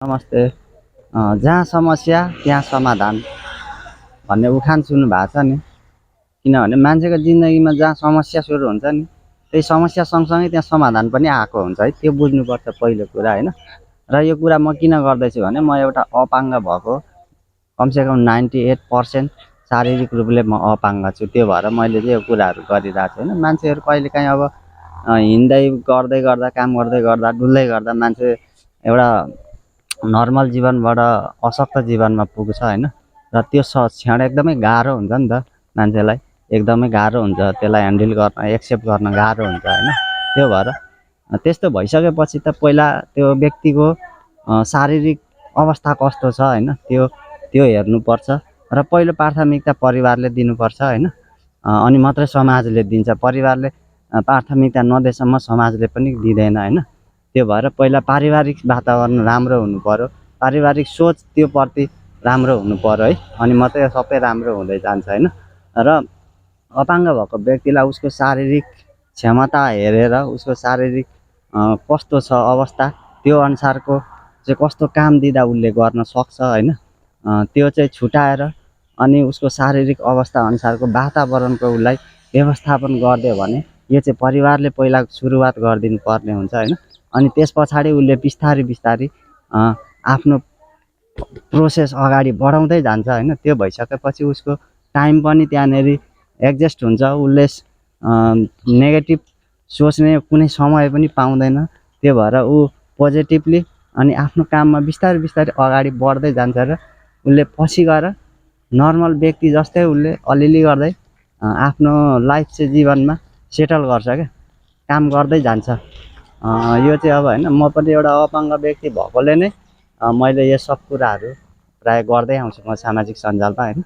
नमस्ते। जहाँ समस्या त्यहाँ समाधान भन्ने उखान सुन्नु भएको छ नि। किनभने मान्छेको जिन्दगीमा जहाँ समस्या सुरु हुन्छ नि त्यही समस्या सँगसँगै त्यहाँ समाधान पनि आएको हुन्छ है। त्यो बुझ्नुपर्छ पहिलो कुरा होइन। र यो कुरा म किन गर्दैछु भने म एउटा अपाङ्ग भएको कमसेकम 98% शारीरिक रूपले म अपाङ्ग छु। त्यो भएर मैले चाहिँ यो कुराहरू गरिरहेको छु होइन। मान्छेहरू कहिलेकाहीँ अब हिँड्दै गर्दै गर्दा काम गर्दै गर्दा डुल्दै गर्दा मान्छे एउटा नर्मल जीवनबाट अशक्त जीवनमा पुग्छ होइन। र त्यो क्षण एकदमै गाह्रो हुन्छ नि त मान्छेलाई, एकदमै गाह्रो हुन्छ त्यसलाई ह्यान्डल गर्न, एक्सेप्ट गर्न गाह्रो हुन्छ होइन। त्यो भएर त्यस्तो भइसकेपछि त पहिला त्यो व्यक्तिको शारीरिक अवस्था कस्तो छ होइन त्यो हेर्नुपर्छ। र पहिलो प्राथमिकता परिवारले दिनुपर्छ होइन। अनि मात्रै समाजले दिन्छ। परिवारले प्राथमिकता नदिएसम्म समाजले पनि दिँदैन होइन। त्यो भएर पहिला पारिवारिक वातावरण राम्रो हुनु पर्यो, पारिवारिक सोच त्यो प्रति राम्रो हुनु पर्यो है। अनि मात्रै सबै राम्रो हुँदै जान्छ होइन। र अपाङ्ग भएको व्यक्तिलाई उसको शारीरिक क्षमता हेरेर उसको शारीरिक कस्तो छ अवस्था, त्यो अनुसारको चाहिँ कस्तो काम दिँदा उसले गर्न सक्छ होइन। त्यो चाहिँ छुटाएर अनि उसको शारीरिक अवस्था अनुसारको वातावरणको उसलाई व्यवस्थापन गरिदियो भने यो चाहिँ परिवारले पहिला सुरुवात गरिदिनु पर्ने हुन्छ होइन। अनि त्यस पछाडि उसले बिस्तारै बिस्तारै आफ्नो प्रोसेस अगाडि बढाउँदै जान्छ होइन। त्यो भइसकेपछि उसको टाइम पनि त्यहाँनिर एडजस्ट हुन्छ। उसले नेगेटिभ सोच्ने कुनै समय पनि पाउँदैन। त्यो भएर ऊ पोजिटिभली अनि आफ्नो काममा बिस्तारै बिस्तारै अगाडि बढ्दै जान्छ र उसले पछि गएर नर्मल व्यक्ति जस्तै उसले अलिअलि गर्दै आफ्नो लाइफ चाहिँ जीवनमा सेटल गर्छ क्या, काम गर्दै जान्छ। यो चाहिँ अब होइन, म पनि एउटा अपाङ्ग व्यक्ति भएकोले नै मैले यो सब कुराहरू प्राय गर्दै आउँछु म सामाजिक सञ्जालमा होइन।